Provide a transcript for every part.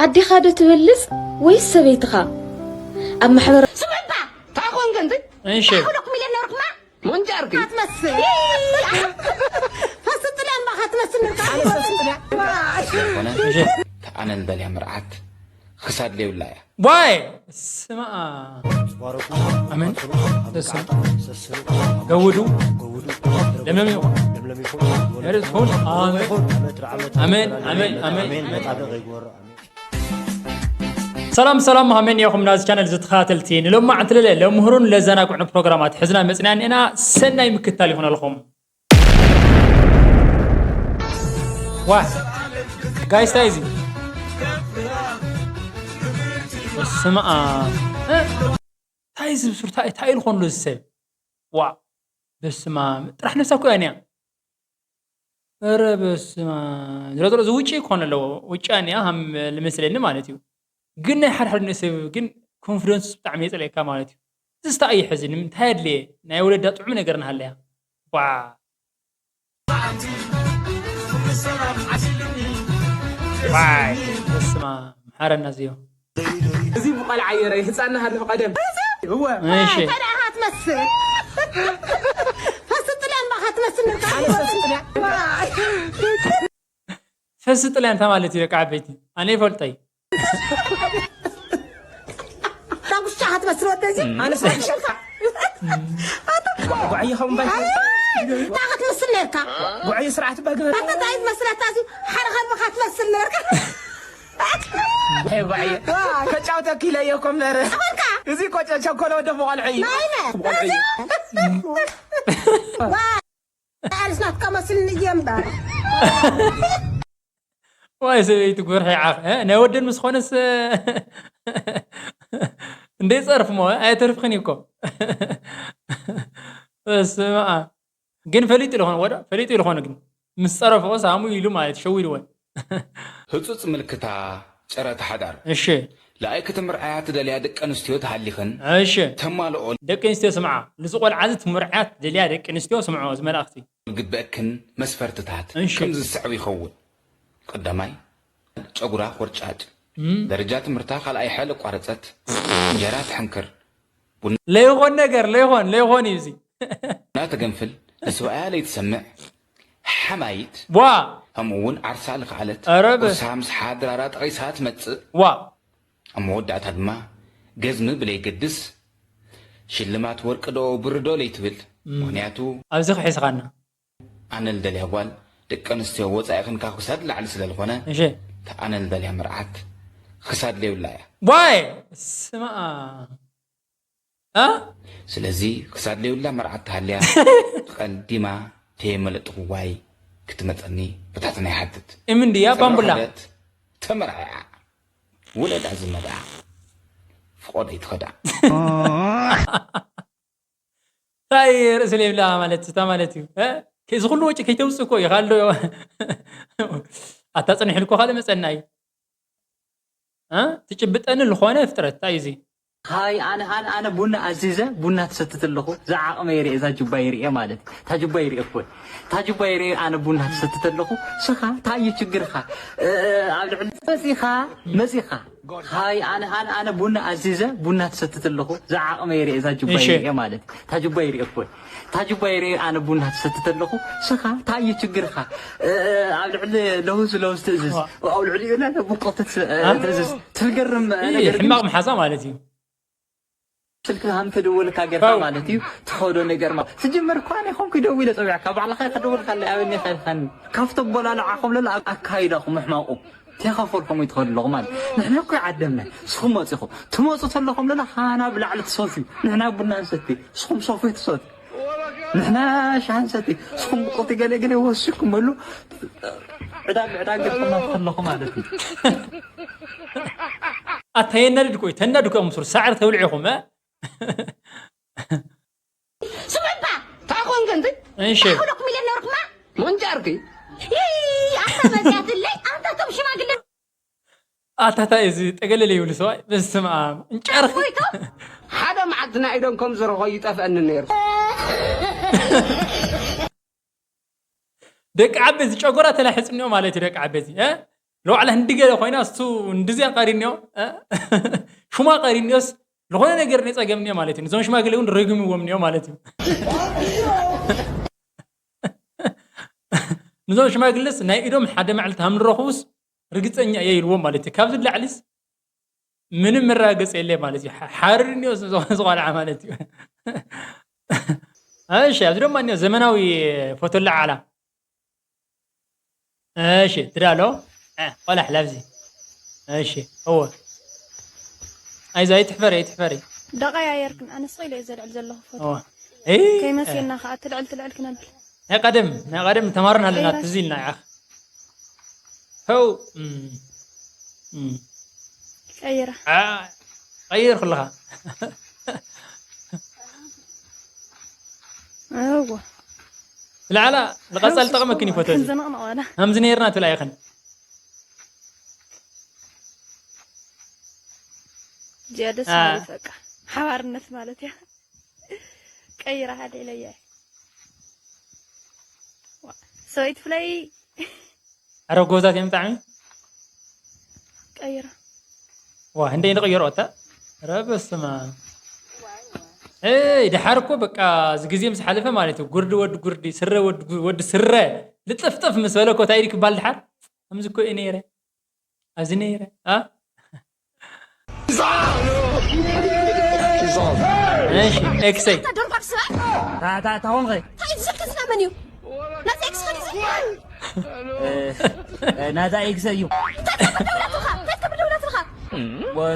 ኣዴኻ ዶ ትበልጽ ወይስ ሰበይትኻ? ኣብ ማሕበረ ስምዕባ ታኾን ከንቲ እሺ። ኣኹለኩም ኢለ ነርኩማ መንጃርኪ ኣትመስል ፈስጥለን ባኻ ትመስል ነርካ እሺ። ኣነን በልያ መርዓት ክሳድ ሌብላ እያ። ዋይ ስማ ኣሜን። ስማ ገውዱ ለምለም ይኹን። ለምለም ይኹን። ኣሜን። ኣሜን፣ ኣሜን፣ ኣሜን። ሰላም ሰላም ሃመን ያኹም ናዚ ቻነል ዝተኸታተልቲ ንሎማዕንቲ ለለ ለምህሩን ለዘናግዑን ፕሮግራማት ሕዝና መጽናን ኢና። ሰናይ ምክታል ይኹነልኹም። ዋ ጋይስ ታይ እዚ ስማ ታይ እዚ ብሱር ታይ ታይ ልኾን ሎ ዝሰብ ዋ በስማ ጥራሕ ነሳ ኮያ ንያ ኧረ በስመ ኣብ። ዝሮ ዝሮ እዚ ውጪ ክኾን ኣለዎ። ውጪ እያ እኒኣ ሃም ልመስለኒ ማለት እዩ። ግን ናይ ሓደ ሓደ ሰብ ግን ኮንፊደንስ ብጣዕሚ የፅለየካ ማለት እዩ። እዚ ስታ እዩ ሕዚ ንምንታይ ኣድልየ ናይ ወለዳ ጥዑም ነገር ናሃለያ ባ ዋይ በስመ ኣብ ሓረና እዚዮ እዚ ብቆልዓ የረ ህፃና ሃለኹ ቀደም እወ እሺ እንታይ ደኣ ትመስል ፈስጥልያን ባኻ ትመስል ነርካ ፈስጥልያን እንታይ ማለት እዩ ደቂ ዓበይቲ ኣነ ይፈልጠይ ዳጉሻ ክትመስል ወደዚ ኣነ ስራሕ ይሸልካ ጉዕየ ከም ባይ እንታይ ክትመስል ነርካ ጉዕየ ስራሕ ትባይ ግበር እንታይ ትመስለካ እዚ ሓደ ከልብኻ ትመስል ነርካ ጉዕየ ከጫውተኪ ኢለ እየ እኮ እምበር እዚ እኮ ቸኮለ ወደ ብቆልዑ እዩ ናትካ መስልኒ እየ እምበር ዋይ ሰበይቲ ጎርሒ ዓኽ እ? ናይ ወደን ምስ ኾነስ እንደ ጸርፍ ሞ ኣየተርፍኽን እኮ ስማ ግን ፈሊጡ ይልኾነ ወደ ፈሊጡ ይልኾነ ግን ምስ ጸረፍኦ ሳሙ ኢሉ ማለት ሸዊድወን ህጹጽ ምልክታ ጨረታ ሓዳር እሺ ንኣይ ክትምርዓያ ትደልያ ደቂ ኣንስትዮ ተሃሊኽን እሺ ተማልኦ ደቂ ኣንስትዮ ስምዓ ንዚ ቆልዓ እዚ ትምርዓያ ትደልያ ደቂ ኣንስትዮ ስምዖ እዚ መልእኽቲ ዝግበእክን መስፈርትታት እሺ። ከምዚ ዝስዕብ ይኸውን። ቀዳማይ፣ ጨጉራ ኾርጫጭ፣ እም። ደረጃ ትምህርታ ካልኣይ ሓይሊ ኣቋረጸት፣ እንጀራ ትሕንክር፣ ለይኾን ነገር ለይኾን ለይኾን እዩ እዚ ቡና ተገንፍል፣ ንሰብኣያ ለይትሰምዕ፣ ሓማይት፣ ዋ ከምኡ እውን ዓርሳ ልኽዓለት፣ ኧረ በ- ቁርሳ ምስ ሓድራራ ጠቒሳ ትመጽእ። ዋ ኣብ መወዳእታ ድማ ገዝሚ ብለይገድስ ሽልማት ወርቂ ዶ ብሪ ዶ ለይትብል እም። ምኽንያቱ ኣብዚ ክሒስኻና ኣነ ልደልያ ጓል ደቂ ኣንስትዮ ወፃኢ ክንካ ክሳድ ላዕሊ ስለ ዝኾነ እሺ እታ ኣነ ልደልያ መርዓት ክሳድ ለይብላ እያ ዋይ ስማ እ ስለዚ ክሳድ ለይብላ መርዓት ተሃልያ ቀልዲማ ተየመለጥኽዋይ ክትመፀኒ ብታትና ይሓትት እምን ድያ ባምቡላ ተመርዓያ ውለዳ ዝመዳ ፍቆደይ ትኸዳ እንታይ ርእሲ ለይብላ ማለት እታ ማለት እዩ እ? እዚ ኩሉ ወጪ ከይተውፅእ እኮ እዩ ካልዶ ኣታ ፀኒሕልኮ ካልእ መፀና እዩ እ? ትጭብጠኒ ዝኾነ ፍጥረት እንታይ እዩ እዚ ሃይ ኣነ ኣነ ኣነ ቡና ኣዚዘ ቡና ትሰትት ኣለኹ ዝዓቕመ ይርኤ እዛ ጁባ ይርኤ ማለት እዩ። እታ ጁባ ይርኤ እኮ እታ ጁባ ይርኤ ኣነ ቡና ትሰትት ኣለኹ ስኻ እንታይ እዩ ችግርኻ እ፣ ኣብ ልዕሊ መፂኻ መፂኻ ሃይ ኣነ ኣነ ኣነ ቡና ኣዚዘ ቡና ትሰትት ኣለኹ ዝዓቕመ ይርኤ እዛ ጁባ እሺ። ይርኤ ማለት እዩ። እታ ጁባ ይርኤ እኮ እታ ጁባ ይርኤ ኣነ ቡና ትሰትት ኣለኹ ስኻ እንታይ እዩ ችግርኻ እ፣ ኣብ ልዕሊ ለውዝ ለውዝ ትእዝዝ ኣብ ልዕሊኡ ለ ብቁልቲ ትእዝዝ ትገርም ነገር ግን ሕማቕ መሓዛ ማለት እዩ ስልክኻ ምተደወለካ ጌርካ ማለት እዩ ትኸዶ ነገር ማለት ትጅምር እኳ ኣነ ኾንኩ ደዊለ ፀዊዕካ ባዕልኻ ከደወልካ ኣለ ኣበኒ ኸድካኒ ካብቲ ኣቦላልዓኹም ለለ ኣካይዳኹም ምሕማቑ ተኸፈልኩም ይትኸዱ ኣለኹ ማለት ንሕና እኮ ይዓደምና ስኹም መፂኹም ትመፁ ተለኹም ለለ ሃና ብላዕሊ ትሰትዩ ንሕና ቡና ንሰቲ ስኹም ሶፊ ትሰትዩ ንሕና ሻሃ ንሰቲ ስኹም ብቆቲ ገለ ገለ ወሲኩም በሉ ዕዳግ ዕዳግ ጌርኩምና ትኸለኹ ማለት እዩ ኣታ የናድድ ኮይ ተናድኮ ምሱር ሳዕር ተብልዕ ኢኹም እ? ስምዕባ ታኾን ከንቲ እሺ ታኾለኩም ኢለ ነርኩማ መንጫርኪ ይይ ኣታ መዚያትለይ ኣንታ ቶም ሽማግለ ኣታታ እዚ ጠገለለ ይብሉ ሰዋይ በስመ ኣብ እንጫርኺ ኮይቶ ሓደ መዓልቲ ናይ ኢዶም ከም ዝረኾ ይጠፍአኒ ነይሩ ደቂ ዓበይቲ ጨጎራ ተላሕፅኒኦ ማለት እዩ ደቂ ዓበይቲ እ? ለባዕላ ህንዲ ገለ ኮይና እሱ እንድዚያ ቀሪኒዮ ሽማ ቀሪኒዮስ ዝኾነ ነገር ነፀገምኒዮ ማለት እዩ። ንዞም ሽማግሌ እውን ረግምዎም ኒዮ ማለት እዩ። ንዞም ሽማግሌስ ናይ ኢዶም ሓደ መዓልቲ ሃምንረኽቡስ ርግፀኛ እየ ኢልዎም ማለት እዩ። ካብዚ ላዕሊስ ምንም መረጋገፂ የለ ማለት እዩ። ሓርኒዮ ዝቆልዓ ማለት እዩ። እሺ ኣብዚ ድማ እኒኦ ዘመናዊ ፎቶ ለዓላ። እሺ ትዳሎ ቆላሕ ላብዚ። እሺ እወ ኣይዛ ኣይትሕፈሪ ኣይትሕፈሪ። ደቀያየርክን ኣነስ ኢለ እየ ዘልዕል ዘለኹ ፎቶ እወ ከይመስልና ከዓ ትልዕል ትልዕል ክነብል ናይ ቀደም ናይ ቀደም ተማርን ኣለና ትዝ ኢልና። ያኽ ኸው ቀይራ ቀይር ኩልኻ እወ ላዕላ ንቐፃል ጠቕመክን ይፈቶ ክንዘነቕነቕ ዋላ ከምዚ ነይርና ትብላ ይኽን እዚኣ ደስ ማለት በቃ ሓባርነት ማለት እያ። ቀይራ ሓደ ኢለያ ሰበይቲ ፍለይ ኣረ ጎዛት እዮም ብጣዕሚ ቀይራ ዋ ህንደይ ንቕይሮ እታ ረ በስመ ኣይ ድሓር እኮ በቃ እዚ ግዜ ምስ ሓለፈ ማለት እዩ። ጉርዲ ወዲ ጉርዲ ስረ ወዲ ጉ- ወዲ ስረ ልጥፍጥፍ ምስ በለ እኮ እንታይ ኢሉ ክባል ድሓር ከምዚ እኮ እዩ ነይረ ኣብዚ ነይረ ኣ እሺ ኤክሰይ ታታ ታኾንኸ ታይት ዝልክስና መን እዩ ናዚ ኤክስ ከዲ ዝልክስና ናዛ ኤክሰ እዩ።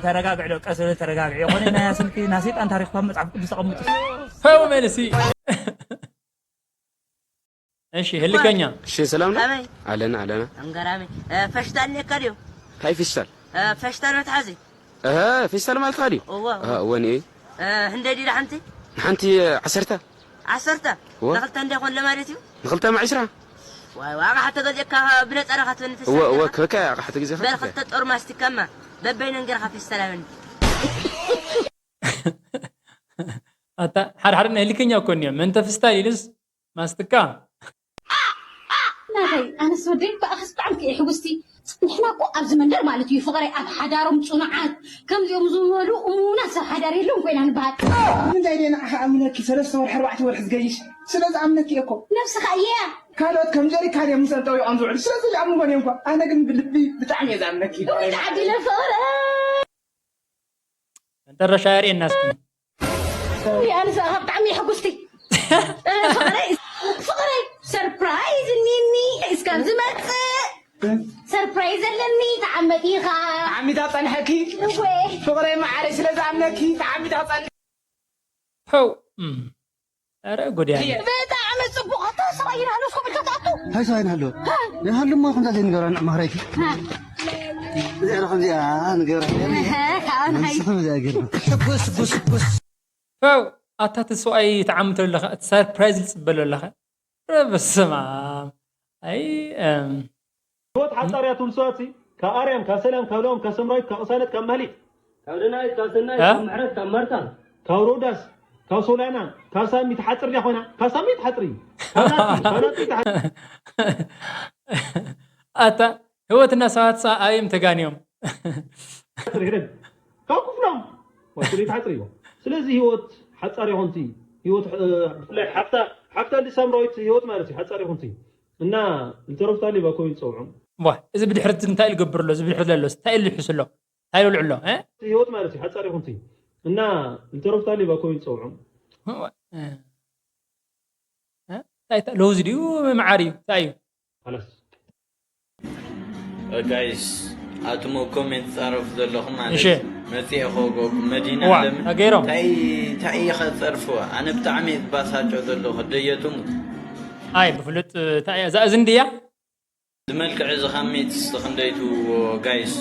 ተረጋግዕ ዶ ቀስ ተረጋግዕ የኾነ ናይ ስልኪ ናይ ሰይጣን ታሪክ ካብ መጽሓፍ ቅዱስ ተቐምጡ። ኸው መልሲ እሺ ህልከኛ እሺ ሰላም ነው አበይ አለና አለና እንገራሚ ፈሽታ ኣለካ ድዩ ታይ ፊስታል ፈሽታ መትሓዚ እህ ፊስታል ማለት ካዲ እወ እህ ወኒ ህንደ ዲዳ ሓንቲ ሓንቲ ዓሰርተ ዓሰርተ እወ። ንክልተ እንደ ይኮን ለማለት እዩ ንክልተ ዕስራ ዋይ ዋጋ ሓተ ገዚእካ ብነፃ ረኻ ትበኒ እወ እወ ፊስታል ከከ ኣቕሓ ትግዜ በል ክልተ ጦር ማስቲካማ በበይ ነንገርካ ፊስታል ኣበኒ ኣታ ሓደ ሓደ ናይ ህልከኛ እኮ እኒኦ መንተ ፊስታል ኢሉስ ማስትካ ናተይ ኣነስ ወደይ ብኣኸስ ብጣዕሚ ክየ ሕጉስቲ ንሕና እኮ ኣብዚ መንደር ማለት እዩ ፍቕረይ ኣብ ሓዳሮም ፅኑዓት ከምዚኦም ዝበሉ እሙናት ሰብ ሓዳር የለውን ኮይና ንበሃል ንምንታይ ደይ ንዓኻ ኣምነኪ ሰለስተ ወርሒ ኣርባዕተ ወርሒ ዝገይሽ ስለ ዝኣምነኪ እኮ ነብስኻ እየያ ካልኦት ከም ጀሪካን እዮም ምስአን ጠዊቖም ዝውዕሉ ስለዚ ይኣምንዎን እዮም እኳ ኣነ ግን ብልቢ ብጣዕሚ እየ ዝኣምነኪ ወይ ተዓዲለ ፍቕረ መጨረሻ የርእየና እስኪ ኣነስ ብኣኻ ብጣዕሚ እየ ሕጉስቲ ፍቕረይ ፍቕረይ ሰርፕራይዝ እኒኒ እስካብ ዝመፅእ ሰርፕራይዝ ኣለኒ ተዓመት ኢኻ ተዓሚታ ፀንሐኪ ወይ ፍቕረይ መዓረይ ስለ ዝኣምነኪ ተዓሚታ ፀንሐ ሐው እም፣ ኧረ ጉድ ያለ ብጣዕሚ ፅቡቕ ኣታ ሰብኣይ ይናሃለስ ኮብልካ ትኣቱ እንታይ ሰብኣይ ናሃሎ ናሃሎ እሞ ከምዛ ዘይንገብራ ንዕማኽረይኪ እዚኣ ዶ ከምዚኣ ንገብራ ንስኹም እዚኣ ገርና ፈው ኣታ እቲ ሰብኣይ ተዓምቶ ኣለኻ እቲ ሰርፕራይዝ ዝፅበሎ ኣለኻ ረ በስመ ኣብ ኣይ እም፣ ህይወት ሓጻር እያ ትብል ሰባት ካብ ኣርያም ካብ ሰላም ካብ ለኦም ካብ ሰምራዊት ካብ ቅሳነት ካብ ማህሌት ካብ ደናይት ካብ ሰናይት እ? ካብ ምሕረት ካብ ማርታ ካብ ሮዳስ ካብ ሶላና ካብ ሳሚ ትሓጽር ድያ ኮይና ካብ ሳሚ ትሓጽር እዩ ካብ ናቲ ካብ ናቲ ትሓጽር ኣታ ህይወትና ሰባት ሰ ኣበዮም ተጋንዮም ሕደግ ካብ ክፍሎም ወስለ ትሓጽር እዩ ስለዚ ህይወት ሓጻር ይኾንቲ ህይወት እ፣ ብፍላይ ሓፍታ ሓፍታ እንዲ ሳምራዊት ህይወት ማለት እዩ ሓጻር ይኾንቲ እና ዝተረፍታ ሌባ ኮይኑ ዝጸውዖም ዋ እዚ ብድሕረት እንታይ ኢሉ ገብር ኣሎ እዚ ብድሕረት ዘሎ እንታይ ኢሉ ይሕስ ኣሎ እንታይ ኢሉ ኣሎ እ? ህይወት ማለት እዩ ሓጻር ይኹንቲ እና ዝተረፍታ ሌባ ኮይኑ ዝጸውዖም ሎውዝ ድዩ መዓር እዩ እንታይ እዩ ሓላስ ጋይስ ኣቱም ኮሜንት ጻረፉ ዘለኹም ማለት እሺ መጽኤ ኾጎ መዲና ዋ ዓለም ኣገይሮም እንታይ እንታይ ኢኻ ጸርፍዋ ኣነ ብጣዕሚ እባሳጮ ዘለኹ ደየቱም ኣይ ብፍሉጥ እንታይ እያ? እዛ እዝን ድያ ዝመልክዕ ዝኻሚት ክንደይ ትብዎ ጋይስ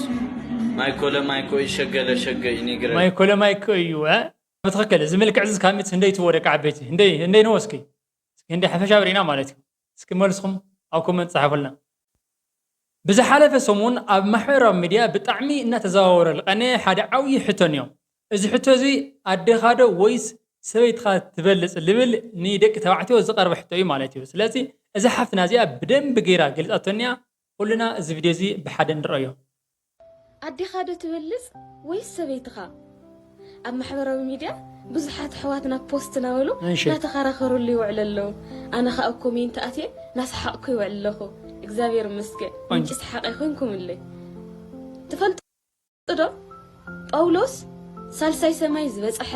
ማይኮለ ማይኮ ይሸገለ ሸገ ይኒግረ ማይኮለ ማይኮ እዩ እ? ብትኽክል እዚ ምልክዕ እዚ ካሚት ህንደይ ትዎ ደቂ ዓበይቲ ህንደይ ህንደይ ንዎ እስኪ እስኪ ህንደይ ሓፈሻ ብርኢና ማለት እዩ እስኪ መልስኹም ኣብ ኮመንት ጸሓፉልና ብዝሓለፈ ሰሙን ኣብ ማሕበራዊ ሚድያ ብጣዕሚ እናተዘዋወረ ዝቐነየ ሓደ ዓብዪ ሕቶ እኒኦ እዚ ሕቶ እዚ ኣዴኻ ዶ ወይስ ሰበይትኻ ትበልፅ ልብል ንደቂ ተባዕትዮ ዝቐርበ ሕቶ እዩ ማለት እዩ ስለዚ እዛ ሓፍትና እዚኣ ብደንቢ ገይራ ገሊፃቶ እኒኣ ኩልና እዚ ቪድዮ እዚ ብሓደ ንረኣዮ። ኣዴኻ ዶ ትበልጽ ወይስ ሰበይትኻ? ኣብ ማሕበራዊ ሚድያ ብዙሓት ኣሕዋትና ፖስት እናበሉ እሺ። እናተኸራኸሩሉ ይውዕሉ ኣለዉ። ኣነ ኸኣ ኣብ ኮሜንት ኣትየ እናሰሓቕኩ ይውዕል ኣለኹ። እግዚኣብሔር ይመስገን። ቆንጆ። ምንጪ ሰሓቕ ኣይኮንኩምለይ። ትፈልጡ ዶ? ጳውሎስ ሳልሳይ ሰማይ ዝበጽሐ፣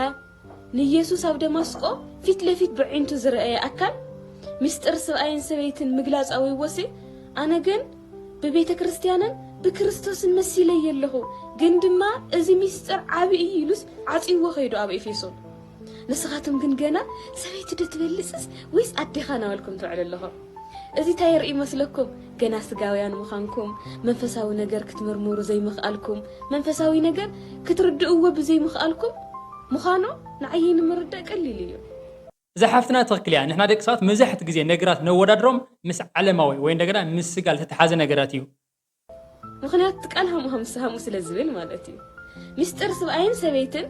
ንኢየሱስ ኣብ ደማስቆ ፊት ለፊት ብዕንቱ ዝረኣየ ኣካል፣ ምስጢር ስብኣይን ሰበይትን ምግላጽ ኣውይዎሲ፣ ኣነ ግን ብቤተ ክርስቲያንን ብክርስቶስን መሲለየ ኣለኹ፣ ግን ድማ እዚ ምስጢር ዓቢ እዩ ኢሉስ ዓጽይዎ ከይዱ ኣብ ኤፌሶን። ንስኻትም ግን ገና ሰበይቲ ዶ ትበልጽስ ወይስ ኣዴኻ እናበልኩም ትውዕሉ ኣለኹም? እዚ እንታይ የርኢ ይመስለኩም? ገና ስጋውያን ምዃንኩም፣ መንፈሳዊ ነገር ክትምርምሩ ዘይምኽኣልኩም፣ መንፈሳዊ ነገር ክትርድእዎ ብዘይምኽኣልኩም ምዃኑ ንዓይ ንምርዳእ ቀሊል እዩ። እዛ ሓፍትና ትኽክል እያ። ንሕና ደቂ ሰባት መብዛሕትኡ ግዜ ነገራት ነወዳድሮም ምስ ዓለማዊ ወይ እንደገና ምስ ስጋ ዝተተሓዘ ነገራት እዩ። ምኽንያቱ እቲ ቃል ሃምኡ ሃምስ ሃምኡ ስለ ዝብል ማለት እዩ። ምስጢር ስብኣይን ሰበይትን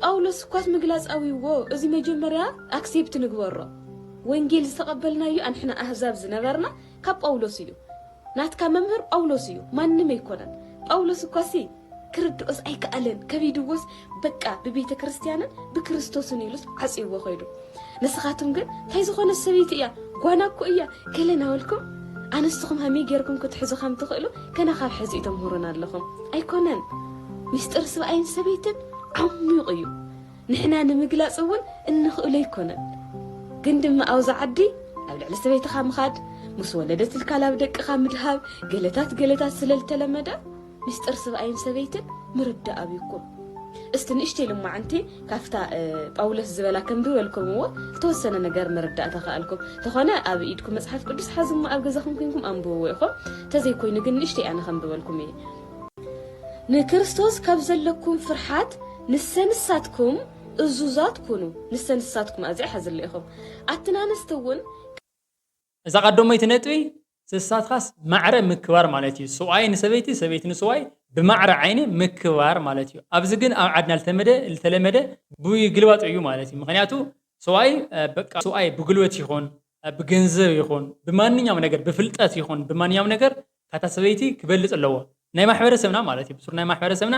ጳውሎስ እኳስ ምግላጽ ኣውይዎ፣ እዚ መጀመርያ ኣክሴፕት ንግበሮ። ወንጌል ዝተቐበልናዮ ኣንሕና ኣህዛብ ዝነበርና ካብ ጳውሎስ እዩ። ናትካ መምህር ጳውሎስ እዩ፣ ማንም ኣይኮነን። ጳውሎስ እኳሲ ክርድኦስ ኣይከኣለን፣ ከቢድዎስ በቃ ብቤተ ክርስቲያንን ብክርስቶስን ኢሉስ ዓጽይዎ ኸይዱ። ንስኻትም ግን እንታይ ዝኾነት ሰበይቲ እያ፣ ጓና እኮ እያ፣ ገለ እናበልኩም ኣንስትኹም ሃመይ ጌርኩም ክትሕዙ ከም ትኽእሉ ገና ካብ ሕዚ ተምህሩና ኣለኹም። ኣይኮነን፣ ምስጢር ስብኣይን ሰበይትን ዓሚቕ እዩ። ንሕና ንምግላጽ እውን እንኽእሎ ኣይኮነን። ግን ድማ ኣብዚ ዓዲ ኣብ ልዕሊ ሰበይትኻ ምኻድ፣ ምስ ወለደት ኢልካ ላብ ደቅኻ ምድሃብ፣ ገለታት ገለታት ስለ ዝተለመደ ምስጢር ስብኣይን ሰበይትን ምርዳእ ኣብዩኩም። እስቲ ንእሽተይ ልማዓንቲ ካብታ እ፣ ጳውሎስ ዝበላ ከንብበልኩምዎ ዝተወሰነ ነገር ምርዳእ ተኸኣልኩም። ተኾነ ኣብ ኢድኩም መጽሓፍ ቅዱስ ሓዙሞ ኣብ ገዛኹም ኮንኩም ኣንብብዎ ኢኹም። ተዘይኮይኑ ግን ንእሽተይ ኣነ ከንብበልኩም እየ። ንክርስቶስ ካብ ዘለኩም ፍርሓት ንሰንሳትኩም እዙዛት ኩኑ። ንሰንሳትኩም ኣዚኣ ሓዝለ ኢኹም። ኣትናንስቲ እውን እዛ ቀደመይቲ ነጥቢ ስሳትካስ ማዕረ ምክባር ማለት እዩ። ሰብኣይ ንሰበይቲ፣ ሰበይቲ ንሰብኣይ ብማዕረ ዓይኒ ምክባር ማለት እዩ። ኣብዚ ግን ኣብ ዓድና ልተመደ ልተለመደ ብግልባጡ እዩ ማለት እዩ። ምክንያቱ ሰብኣይ እ፣ በቃ ሰብኣይ ብጉልበት ይኹን እ፣ ብገንዘብ ይኹን ብማንኛውም ነገር ብፍልጠት ይኹን ብማንኛውም ነገር ካታ ሰበይቲ ክበልጽ ኣለዎ ናይ ማሕበረሰብና ማለት እዩ። ብሱር ናይ ማሕበረሰብና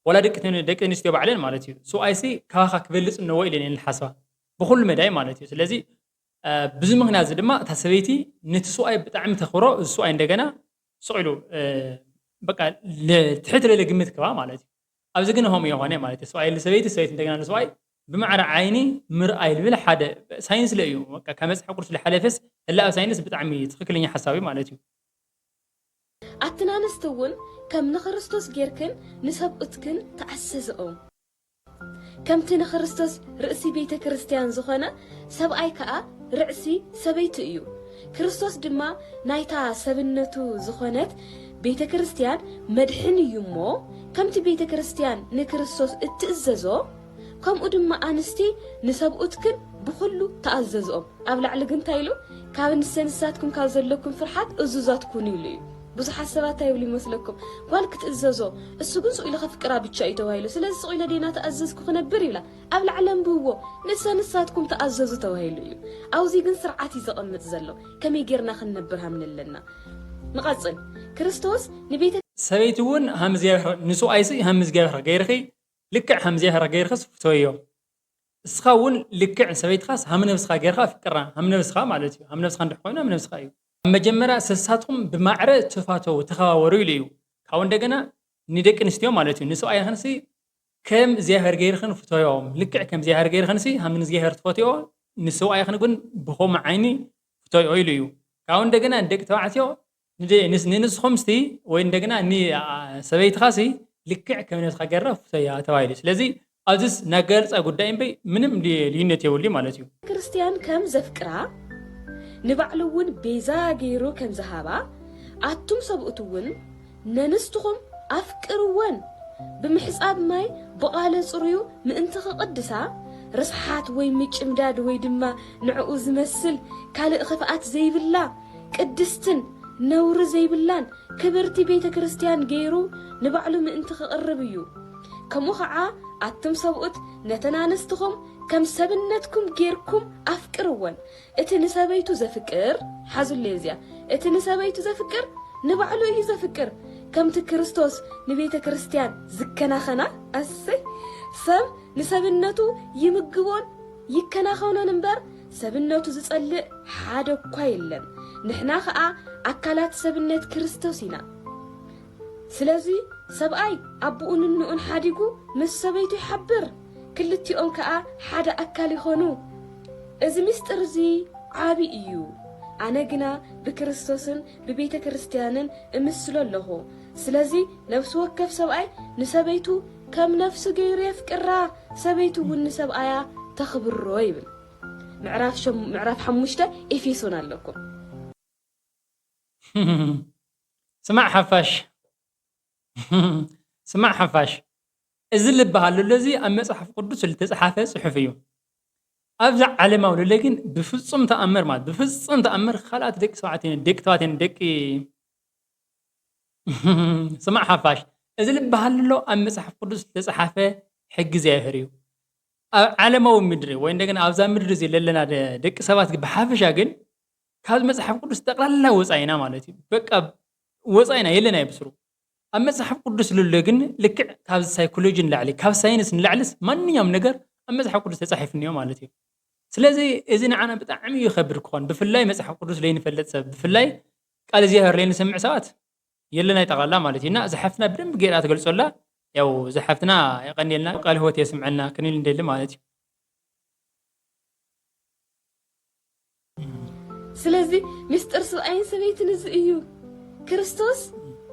ወላ ደቂ ተን- ደቂ ኣንስትዮ ባዕለን ማለት እዩ። ሰብኣይሲ ካባኻ ክበልጽ እነዎ ኢለን እየን ዝሓስባ ብኩሉ መዳይ ማለት እዩ። ስለዚ እ፣ ብዚ ምክንያት እዚ ድማ እታ ሰበይቲ ነቲ ሰብኣይ ብጣዕሚ ተኽብሮ፣ እዚ ሰብኣይ እንደገና ስቕ ኢሉ እ፣ በቃ ለ- ትሕት ለለ ግምት ክባ ማለት እዩ። ኣብዚ ግን ከምኡ የኾነ ማለት እዩ። ሰብኣይ ንሰበይቲ፣ ሰበይቲ እንደገና ንሰብኣይ ብማዕረ ዓይኒ ምርኣይ ልብል ሓደ ሳይንስ ለ እዩ። በቃ ካብ መፅሓፍ ቅዱስ ዝሓለፈስ ህላዊ ሳይንስ ብጣዕሚ ትኽክለኛ ሓሳብ እዩ ማለት እዩ። ኣትናንስቲ እውን ከም ንክርስቶስ ጌርክን ንሰብኡትክን ተኣሰዝኦም። ከምቲ ንክርስቶስ ርእሲ ቤተ ክርስቲያን ዝኾነ ሰብኣይ ከኣ ርእሲ ሰበይቲ እዩ። ክርስቶስ ድማ ናይታ ሰብነቱ ዝኾነት ቤተ ክርስቲያን መድሕን እዩ እሞ ከምቲ ቤተ ክርስቲያን ንክርስቶስ እትእዘዞ ከምኡ ድማ ኣንስቲ ንሰብኡትክን ብኹሉ ተኣዘዝኦም። ኣብ ላዕሊ ግን እንታይ ኢሉ? ካብ ንሰንሳትኩም ካብ ዘለኩም ፍርሓት እዙዛት ኩኑ ኢሉ እዩ። ብዙሓት ሰባት እንታይ ይብሉ ይመስለኩም? ጓል ክትእዘዞ እሱ ግን ስቕ ኢሉ ከፍቅራ ብቻ እዩ ተባሂሉ። ስለዚ ስቕ ኢለ ዴና ተኣዘዝኩ ክነብር ይብላ። ኣብ ላዕሊ ኣንብብዎ ንሰንሳትኩም ተኣዘዙ ተባሂሉ እዩ። ኣብዚ ግን ስርዓት እዩ ዘቐምጥ ዘሎ ከመይ ጌርና ክንነብር ሃምኒ ኣለና። ንቐጽል። ክርስቶስ ንቤተ ሰበይቲ እውን ሃም እግዚኣብሔር ንስብኣይሲ ሃም እግዚኣብሔር ገይርኺ ልክዕ ሃም እግዚኣብሔር ገይርኽስ ፍተዮ። እስኻ እውን ልክዕ ሰበይትኻስ ሃም ነብስኻ ገይርካ ፍቅራ። ሃም ነብስኻ ማለት እዩ። ሃም ነብስኻ እንድሕር ኮይኑ ሃም ነብስኻ እዩ። ኣብ መጀመርያ ሰሳትኩም ብማዕረ ተፋተው ተኸባበሩ ኢሉ እዩ። ካብኡ እንደገና ንደቂ ኣንስትዮ ማለት እዩ ንሰብኣይኽንሲ ከም እግዚኣብሔር ገይርኽን ፍተዮም። ልክዕ ከም እግዚኣብሔር ገይርኽንሲ ሃም ንእግዚኣብሔር ትፈትዮ ንሰብኣይኽን ግን ብኸምኡ ዓይኒ ፍተዮ ኢሉ እዩ። ካብኡ እንደገና ንደቂ ተባዕትዮ ንደ- ንስ- ንንስኹም ስቲ ወይ እንደገና ንሰበይትኻ ሲ ልክዕ ከም ነብስኻ ገይርካ ፍተያ ተባሂሉ። ስለዚ ኣብዚስ ናይ ኣገላልፃ ጉዳይ እምበይ ምንም ል- ልዩነት የብሉ ማለት እዩ። ክርስቲያን ከም ዘፍቅራ ንባዕሉ እውን ቤዛ ገይሩ ከም ዝሃባ ኣቱም ሰብኡት እውን ነንስትኹም ኣፍቅርወን። ብምሕፃብ ማይ ብቓለ ፅሩዩ ምእንቲ ክቕድሳ ርስሓት ወይ ምጭምዳድ ወይ ድማ ንዕኡ ዝመስል ካልእ ኽፍኣት ዘይብላ ቅድስትን ነውሪ ዘይብላን ክብርቲ ቤተ ክርስቲያን ገይሩ ንባዕሉ ምእንቲ ክቕርብ እዩ። ከምኡ ኸዓ ኣቱም ሰብኡት ነተን ኣንስትኹም ከም ሰብነትኩም ጌርኩም ኣፍቅርወን። እቲ ንሰበይቱ ዘፍቅር፣ ሓዙለይ እዚኣ፣ እቲ ንሰበይቱ ዘፍቅር ንባዕሉ እዩ ዘፍቅር። ከምቲ ክርስቶስ ንቤተ ክርስቲያን ዝከናኸና፣ ኣሰይ፣ ሰብ ንሰብነቱ ይምግቦን ይከናኸኖን እምበር፣ ሰብነቱ ዝጸልእ ሓደ እኳ የለን። ንሕና ኸኣ ኣካላት ሰብነት ክርስቶስ ኢና። ስለዚ ሰብኣይ ኣቦኡን እኖኡን ሓዲጉ ምስ ሰበይቱ ይሓብር፣ ክልቲኦም ከኣ ሓደ ኣካል ይኾኑ። እዚ ምስጢር እዚ ዓቢ እዩ። ኣነ ግና ብክርስቶስን ብቤተ ክርስቲያንን እምስሎ ኣለኹ። ስለዚ ነፍሲ ወከፍ ሰብኣይ ንሰበይቱ ከም ነፍሱ ገይሩ የፍቅራ፣ ሰበይቱ እውን ንሰብኣያ ተኽብሮ ይብል። ምዕራፍ ሸም-፣ ምዕራፍ ሓሙሽተ ኤፌሶን ኣለኩም። ስማዕ ሓፋሽ፣ ስማዕ ሓፋሽ፣ እዚ ልበሃል ዘሎ እዚ ኣብ መጽሓፍ ቅዱስ ዝተጻሓፈ ጽሑፍ እዩ። ኣብዛ ዓለማዊ ለለ ግን ብፍጹም ተኣምር፣ ማለት ብፍጹም ተኣምር ካልኣት ደቂ ሰባዕትን ደቂ ተባዕትን ደቂ ስማዕ ሓፋሽ፣ እዚ ልበሃል ዘሎ ኣብ መጽሓፍ ቅዱስ ዝተጻሓፈ ሕጊ እግዚኣብሔር እዩ። ኣብ ዓለማዊ ምድሪ ወይ እንደገና ኣብዛ ምድሪ እዚ ለለና ደ-፣ ደቂ ሰባት ግን ብሓፈሻ ግን ካብ መጽሓፍ ቅዱስ ጠቕላላ ወጻኢና ማለት እዩ። በቃ ወጻኢና የለና ብስሩ። ኣብ መጽሓፍ ቅዱስ ልሎ ግን ልክዕ ካብ ሳይኮሎጂ ንላዕሊ፣ ካብ ሳይንስ ንላዕልስ ማንኛውም ነገር ኣብ መጽሓፍ ቅዱስ ተጻሒፉ እኒኦ ማለት እዩ። ስለዚ እዚ ንዓና ብጣዕሚ እዩ ከብድ ክኾን፣ ብፍላይ መጽሓፍ ቅዱስ ለይንፈልጥ ሰብ፣ ብፍላይ ቃል እግዚኣብሔር ለይንሰምዕ ሰባት የለና ጠቕላላ ማለት እዩ። እና እዛ ሓፍትና ብደንብ ገይራ ትገልጾላ። ያው እዛ ሓፍትና የቐንየልና፣ ቃል ህይወት የስምዐልና ክንብል እንደሊ ማለት እዩ። ስለዚ ምስጢር ሰብኣይን ሰበይትን እዚ እዩ። ክርስቶስ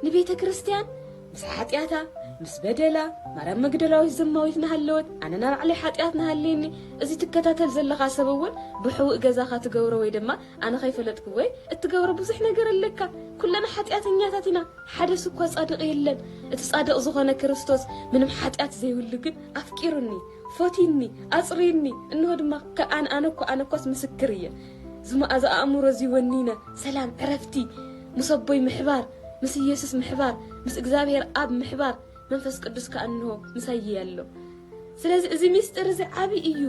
ንቤተ ክርስቲያን ምስ ሓጢኣታ፣ ምስ በደላ፣ ማርያም መግደላዊት ዘማዊት ናሃለወት፣ ኣነ ናባዕለይ ሓጢኣት ናሃለየኒ። እዚ ትከታተል ዘለኻ ሰብ እውን ብሕውእ ገዛኻ ትገብሮ ወይ ድማ ኣነ ከይፈለጥክዎይ እትገብሮ ብዙሕ ነገር ኣለካ። ኩለና ሓጢኣተኛታት ኢና፣ ሓደስ እኳ ጻድቕ የለን። እቲ ጻድቕ ዝኾነ ክርስቶስ ምንም ሓጢኣት ዘይብሉ ግን ኣፍቂሩኒ፣ ፈትዩኒ፣ ኣጽርዩኒ። እንሆ ድማ ከ-፣ ኣነ፣ ኣነ እኮ፣ ኣነ እኳስ ምስክር እየ። ዝመኣዛ ኣእምሮ እዚ ወኒነ፣ ሰላም፣ ዕረፍቲ፣ ምስ ኣቦይ ምሕባር፣ ምስ ኢየሱስ ምሕባር፣ ምስ እግዚኣብሔር ኣብ ምሕባር፣ መንፈስ ቅዱስ ከኣ እንሆ ምሳይ ኣሎ። ስለዚ እዚ ምስጢር እዚ ዓቢ እዩ።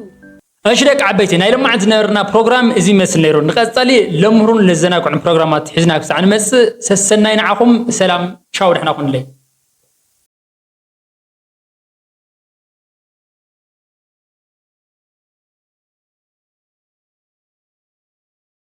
እሺ ደቂ ዓበይቲ፣ ናይ ሎማዓንቲ ዝነበረና ፕሮግራም እዚ ይመስል ነይሩ። ንቐጻሊ ለምህሩን ለዘናግዑን ፕሮግራማት ሒዝና ክሳዕ ንመጽእ ሰሰናይ ንዓኹም። ሰላም፣ ቻው፣ ደሕና ኩኑለይ።